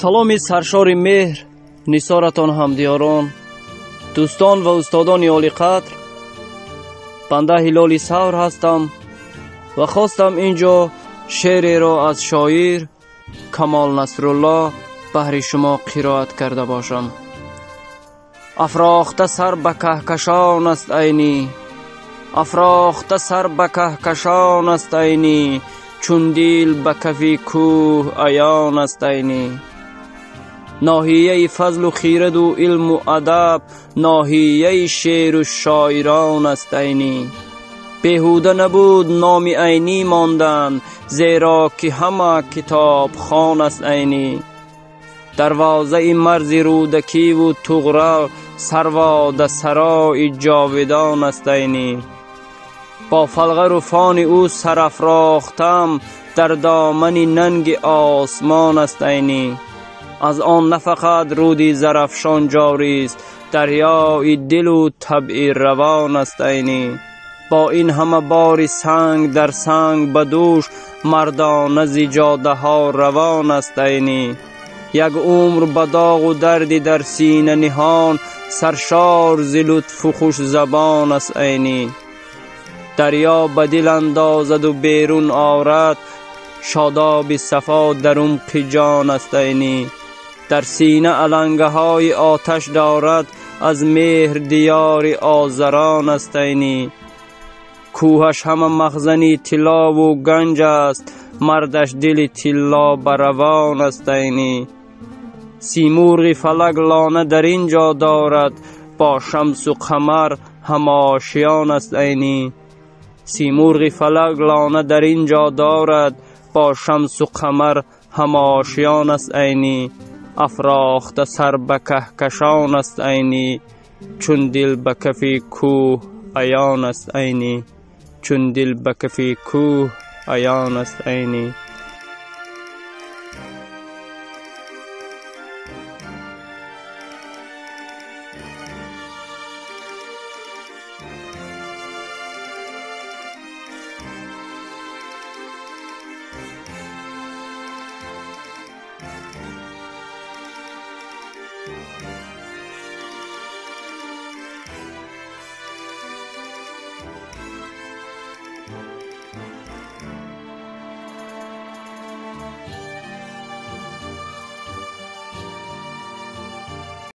Саломи саршори меҳр нисоратон ҳамдиёрон, дӯстон ва устодони олиқадр. Банда Ҳилоли Савр ҳастам ва хостам инҷо шеъреро аз шоир Камол Насрулло баҳри шумо қироат карда бошам. Афрохта сар ба каҳкашон аст Айнӣ, афрохта сар ба каҳкашон аст Айнӣ, чун дил ба кафи кӯҳ аён аст Айнӣ. Ноҳияи фазлу хираду илму адаб, ноҳияи шеъру шоирон аст Айнӣ. Беҳуда набуд номи Айнӣ мондан, зеро ки ҳама китобхон аст Айнӣ. Дарвозаи марзи Рӯдакиву Туғрал, сарвода сарои ҷовидон аст Айнӣ. Бо фалғару фони ӯ сарафрохтам, дар домани нанги осмон аст Айнӣ. Аз он на фақат рӯди Зарафшон ҷорист, дарёи дилу табъи равон аст Айнӣ. Бо ин ҳама бори санг дар санг ба дӯш, мардона зи ҷодаҳо равон аст Айнӣ. Як умр ба доғу дарди дар сина ниҳон, саршор зи лутфу хушзабон аст Айнӣ. Дарё ба дил андозаду берун орад, шодоби сафо дар умқи ҷон аст Айнӣ. Дар сина алангаҳои оташ дорад, аз меҳр диёри озарон аст Айнӣ. Кӯҳаш ҳама махзани тиллову ганҷ аст, мардаш дили тилло баравон аст Айнӣ. Симурғи фалак лона дар ин ҷо дорад, бо шамсу қамар ҳамошиён аст Айнӣ. Симурғи фалак лона дар ин ҷо дорад, бо шамсу қамар ҳамошиён аст Айнӣ. Афрохта сар ба каҳкашон аст Айнӣ, чун дил ба кафи кӯҳ аён аст Айнӣ. Чун дил ба кафи кӯҳ аён аст Айнӣ.